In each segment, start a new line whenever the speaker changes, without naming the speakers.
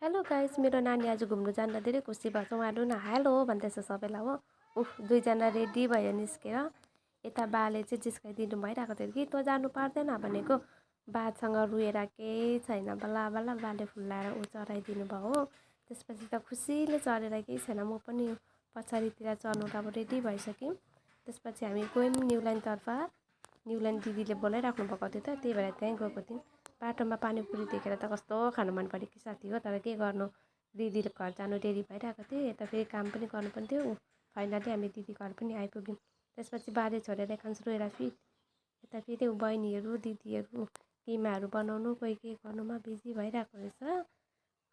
Hello guys, मेरो नानी आज घुम्नु जाँदा धेरै खुसी भएको छ। उहाँहरू न हेलो भन्दैछ सबैलाई हो। दुईजना रेडी भयो निस्केर। यता बाले चाहिँ जिस्काइदिनु भइरहेको थियो कि तँ जानु पर्दैन भनेको। बासँग रुएर केही छैन, बल्ल बल्ल बाले फुल्लाएर ऊ चढाइदिनु भयो हो। त्यसपछि त खुसीले चढेर केही छैन। म पनि पछाडितिर चढ्नु त अब रेडी भइसक्यौँ। त्यसपछि हामी गयौँ न्युलाइनतर्फ। न्युलाइन दिदीले बोलाइराख्नु भएको थियो त, त्यही भएर त्यहीँ गएको थियौँ। बाटोमा पानीपुरी देखेर त कस्तो खानु मन पऱ्यो कि साथी हो। तर के गर्नु, दिदीले घर जानु रेडी भइरहेको थियो। यता फेरि काम पनि गर्नुपर्ने थियो। फाइनली हामी दिदी घर पनि आइपुग्यौँ। त्यसपछि बारे छोडेर कान्छ रोएर यता फेरि बहिनीहरू दिदीहरू किमाहरू बनाउनु कोही के गर्नुमा बिजी भइरहेको रहेछ।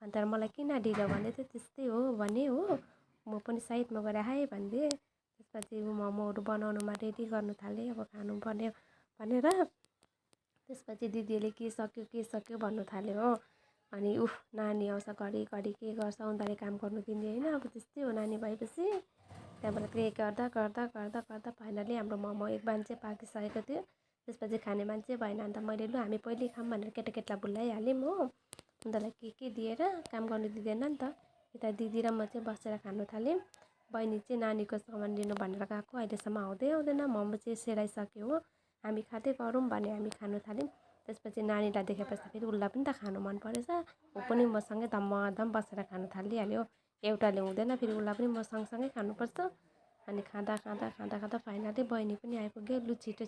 अन्त मलाई किन ढिलो भन्दै थियो, त्यस्तै हो भने हो। म पनि साइडमा गएर हाई भनिदिएँ। त्यसपछि मोमोहरू बनाउनुमा रेडी गर्नु थालेँ, अब खानुपर्ने भनेर। त्यसपछि दिदीले के सक्यो भन्नु थाल्यो हो। अनि नानी आउँछ घरिघरि के गर्छ, उनीहरूले काम गर्नु दिने होइन। अब त्यस्तै हो नानी भएपछि। त्यहाँबाट के गर्दा गर्दा गर्दा गर्दा फाइनली हाम्रो मोमो एक बान चाहिँ पाकिसकेको थियो। त्यसपछि खाने मान्छे भएन। अन्त मैले लु हामी पहिले खाऊँ भनेर केटाकेटीलाई बोलाइहालेँ हो। उनीहरूलाई के दिएर काम गर्नु दिँदैन नि त। यता दिदी र म चाहिँ बसेर खानु थाल्यौँ। बहिनी चाहिँ नानीको सामान लिनु भनेर गएको, अहिलेसम्म आउँदैन। मोमो चाहिँ सेलाइसक्यो हो। हामी खाँदै गरौँ भने हामी खानु थाल्यौँ। त्यसपछि नानीलाई देखेपछि फेरि उसलाई पनि त खानु मन परेछ। ऊ पनि मसँगै धम्मधम बसेर खानु थालिहाल्यो। एउटाले हुँदैन, फेरि उसलाई पनि म सँगसँगै खानुपर्छ। अनि खाँदा खाँदा खाँदा खाँदा फाइनली बहिनी पनि आइपुग्यो। लु छिटो